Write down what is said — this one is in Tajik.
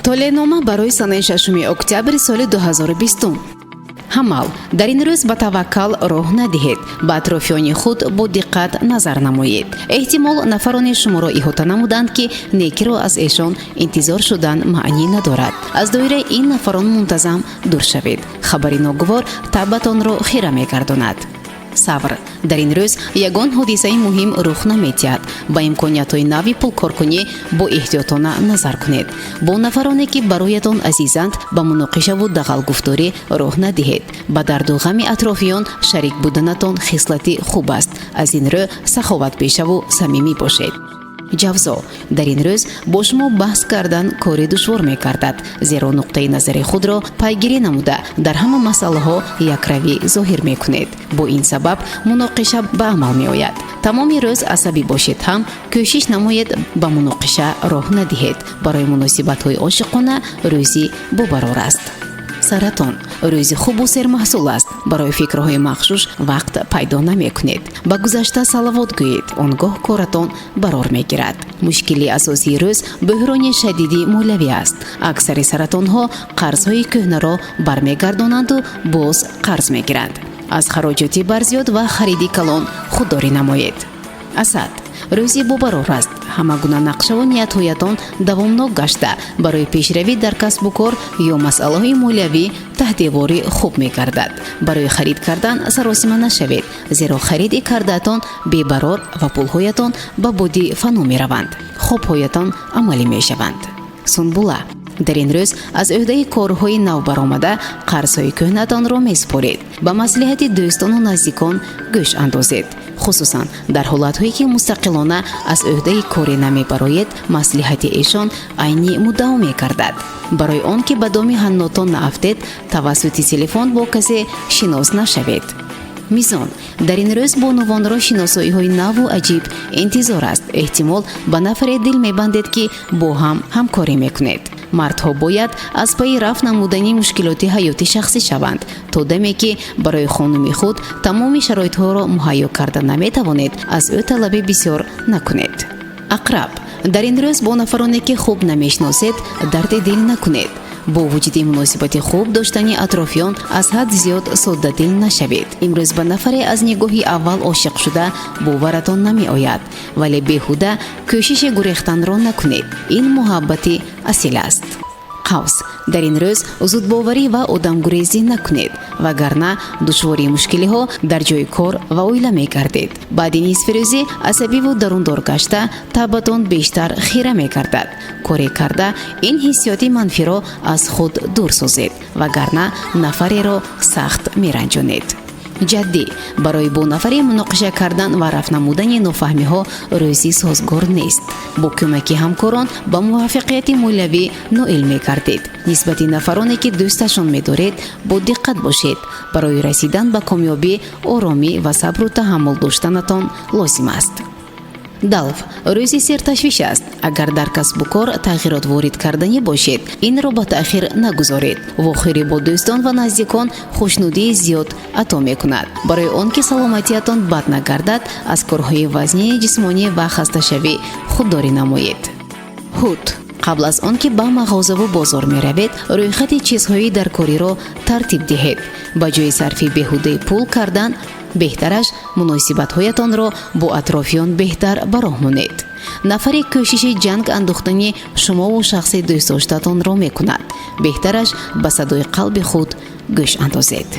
Толеънома барои санаи 6 октябри соли 2020. Ҳамал, дар ин рӯз ба таваккал роҳ надиҳед. Ба атрофиёни худ бо диққат назар намоед. Эҳтимол, нафароне шуморо иҳота намуданд, ки некиро аз эшон интизор шудан маънӣ надорад. Аз доираи ин нафарон мунтазам дур шавед. Хабари ногувор табъатонро хира мегардонад. Савр, дар ин рӯз ягон ҳодисаи муҳим рух наметиҳад. Ба имкониятҳои нави пулкоркунӣ бо эҳтиётона назар кунед. Бо нафароне, ки бароятон азизанд, ба муноқишаву дағалгуфторӣ роҳ надиҳед. Ба дарду ғами атрофиён шарик буданатон хислати хуб аст. Аз ин рӯ саховатпешаву самимӣ бошед. Ҷавзо, дар ин рӯз бо шумо баҳс кардан кори душвор мегардад, зеро нуқтаи назари худро пайгирӣ намуда, дар ҳама масъалаҳо якравӣ зоҳир мекунед. Бо ин сабаб муноқиша ба амал меояд. Тамоми рӯз асабӣ бошед ҳам, кӯшиш намоед, ба муноқиша роҳ надиҳед. Барои муносибатҳои ошиқона рӯзи бобарор аст. Саратон, рӯзи хубу сермаҳсул аст. Барои фикрҳои мағшуш вақт пайдо намекунед. Ба гузашта салавот гӯед, он гоҳ коратон барор мегирад. Мушкили асосии рӯз бӯҳрони шадиди молиявӣ аст. Аксари саратонҳо қарзҳои кӯҳнаро бармегардонанду боз қарз мегиранд. Аз хароҷоти барзиёд ва хариди калон худдорӣ намоед. Асад, рӯзи бобарор аст. Ҳама гуна нақшаву ниятҳоятон давомнок гашта, барои пешравӣ дар касбу кор ё масъалаҳои молиявӣ таҳдеворӣ хуб мегардад. Барои харид кардан саросима нашавед, зеро хариди кардаатон бебарор ва пулҳоятон ба боди фано мераванд, хобҳоятон амалӣ мешаванд. Сунбула, дар ин рӯз аз ӯҳдаи корҳои навбаромада қарзҳои кӯҳнатонро месупоред. Ба маслиҳати дӯстону наздикон гӯш андозед, хусусан дар ҳолатҳое, ки мустақилона аз ӯҳдаи коре намебароед, маслиҳати эшон айни муддао мегардад. Барои он ки ба доми ҳаннотон наафтед, тавассути телефон бо касе шинос нашавед. Мизон, дар ин рӯз бонувонро шиносоиҳои наву аҷиб интизор аст. Эҳтимол, ба нафаре дил мебандед, ки бо ҳам ҳамкорӣ мекунед. Мардҳо бояд аз пайи рафъ намудани мушкилоти ҳаёти шахсӣ шаванд. То даме ки барои хонуми худ тамоми шароитҳоро муҳайё карда наметавонед, аз ӯ талаби бисёр накунед. Ақраб, дар ин рӯз бо нафароне, ки хуб намешиносед, дарди дил накунед. Бо вуҷуди муносибати хуб доштани атрофиён, аз ҳад зиёд соддадил нашавед. Имрӯз ба нафаре аз нигоҳи аввал ошиқ шуда боваратон намеояд, вале беҳуда кӯшиши гурехтанро накунед. Ин муҳаббати асил аст. Қавс, дар ин рӯз зудбоварӣ ва одамгурезӣ накунед, вагарна душвории мушкилиҳо дар ҷои кор ва оила мегардед. Баъди нисфирӯзӣ асабиву дарундор гашта, табъатон бештар хира мегардад. Коре карда, ин ҳиссиёти манфиро аз худ дур созед, вагарна нафареро сахт меранҷонед. Ҷаддӣ, барои бо нафаре муноқиша кардан ва рафъ намудани нофаҳмиҳо рӯзи созгор нест. Бо кӯмаки ҳамкорон ба муваффақияти молиявӣ ноил мегардед. Нисбати нафароне, ки дӯсташон медоред, бо диққат бошед. Барои расидан ба комёбӣ оромӣ ва сабру таҳаммул доштанатон лозим аст. Далв, рӯзи серташвиш аст. Агар дар касбу кор тағйирот ворид карданӣ бошед, инро ба таъхир нагузоред. Вохӯрӣ бо дӯстон ва наздикон хушнудии зиёд ато мекунад. Барои он ки саломатиятон бад нагардад, аз корҳои вазнии ҷисмонӣ ва хасташавӣ худдорӣ намоед. Ҳут, қабл аз он ки ба мағозаву бозор меравед, рӯйхати чизҳои даркориро тартиб диҳед. Ба ҷои сарфи беҳудаи пул кардан, беҳтараш муносибатҳоятонро бо атрофиён беҳтар ба роҳ монед. Нафаре кӯшиши ҷанг андохтани шумову шахси дӯстдоштатонро мекунад. Беҳтараш ба садои қалби худ гӯш андозед.